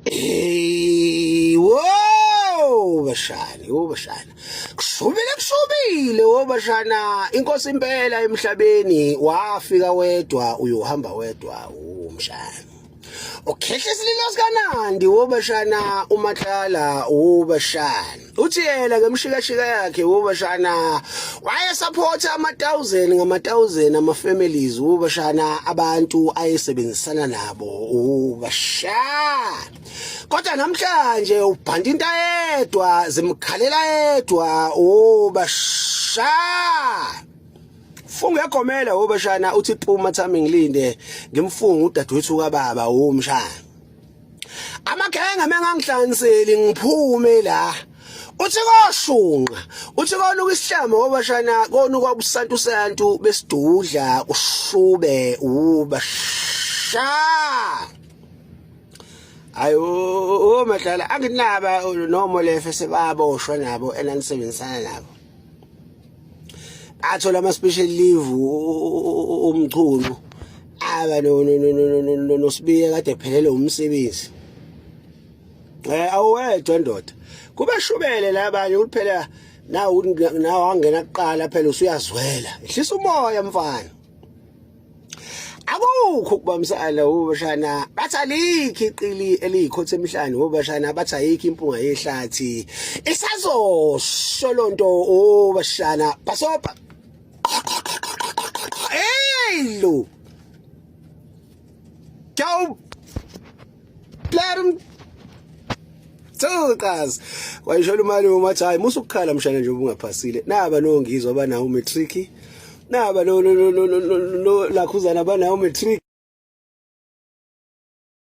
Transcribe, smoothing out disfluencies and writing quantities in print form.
Hey, wo bashana, wo bashana. Kushubile kushubile wo bashana. Inkosi impela emhlabeni wafika wedwa uyohamba wedwa umshana. Ukhehla isililo sikanandi wo bashana uMatlala wo bashana. Uthi yena ngemshikashika yakhe wo bashana wayesupport ama thousand ngama thousand ama families wo bashana abantu ayesebenzisana nabo wo bashana. Kodwa namhlanje ubhanda into ayedwa zimkhalela yedwa wo bashana. Funga uyagomela wo bashana uthi phuma thami ngilinde ngimfunga udadewethu kababa wo mshana. Amakhenge mengangihlanzeli ngiphume la. Uthi koshunqa, uthi konuka isihlama obashana konuka ubusantu santu besidudla ushube ubasha. Ayo o madlala anginaba nomolefe sebaboshwa nabo enanisebenzisana nabo. Athola ama special leave umchunu aba no no no no no noSibiya kade phelele umsebenzi. Eh awuwedwa ndoda. Kube shubele labanye ukuthi phela nawu nawe angena kuqala phela usuyazwela. Ehlisa umoya mfana. Akukho ukubambisana ubashana bathi alikho iqili eliyikhotha emhlane ubashana bathi ayikho impunga yehlathi isazosho lonto ubashana basopa hey lo Ciao Blerm Thuqas wayishela umalume wathi hayi musa ukukhala mshana nje ubungaphasile naba nongizwa banawo matric naba no no no no lakhuzana banawo matric.